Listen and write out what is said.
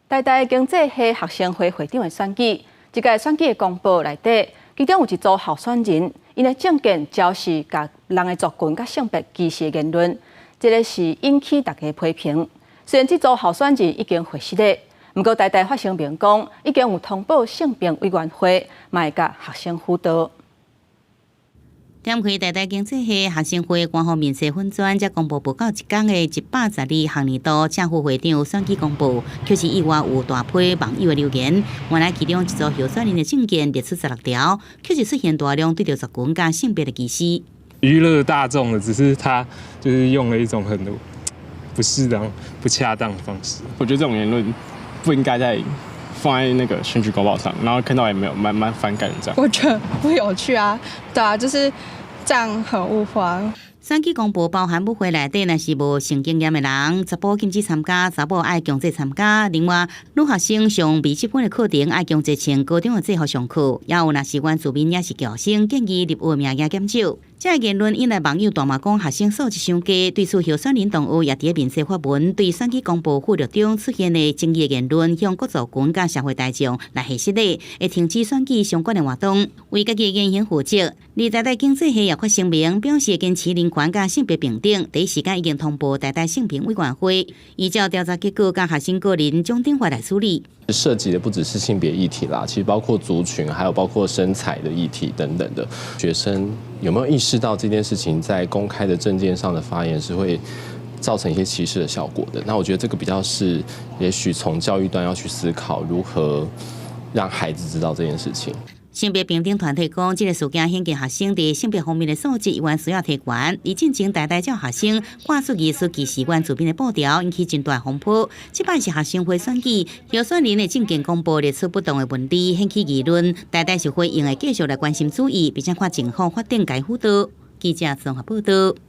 台大經濟系學生會會長的選舉，這屆選舉的公報內底，其中有一組候選人，𪜶的政見昭示共人的族群佮性別歧視的言論，這个是引起大家批評。雖然這組候選人已經回失咧，毋過台大發聲明講，已經有通報性平委員會，嘛會共學生輔導。點開台大經濟系學生會官方面書粉專，才公布報到一工的112學年度正副會長選舉公報，卻是意外有大批網友的留言。原來其中一組候選人的政見列出16條，卻是出現大量對著族群佮性別的歧視。娛樂大眾的，只是他就是用了一種很不適當、不恰當的方式。我覺得這種言論不應該在放在那個選舉公報上，然後看到也沒有蠻反感這樣。我覺得不有趣啊，對啊，就是這樣很物化。選舉公報包含舞會內底，若是無性經驗的人，查埔禁止參加，查某愛強制參加。另外，女學生上微積分的課程愛強制穿高中的制服上課，也有若是原住民抑是僑生，建議入學名額減少。這个言論引來網友大罵講學生素質傷低，對此候選人同學也佇面書發文，對選舉公報附錄中出現的爭議言論，向各族群佮社會大眾來下失禮，會停止選舉相關的活動，為家己的言行負責。而台大經濟系也發聲明，表示堅持人權佮性別平等，第一時間已經通報台大性平委員會，依照調查結果，佮學生個人獎懲罰來處理。涉及的不只是性別議題啦，其實包括族群，還有包括身材的議題等等的。學生有沒有意識到這件事情在公開的政見上的發言是會造成一些歧視的效果的？那我覺得這個比較是，也許從教育端要去思考如何讓孩子知道這件事情。性別平等團體講，這个事件顯見學生佇性別方面的素質猶原需要提懸。而進前台大教學生掛出疑似歧視原住民的布條，引起真大風波。這擺是學生會選舉，候選人的政見公布列出不當的問題，掀起議論。台大協會應會繼續來關心注意，並且看情況法定該輔導。記者綜合報道。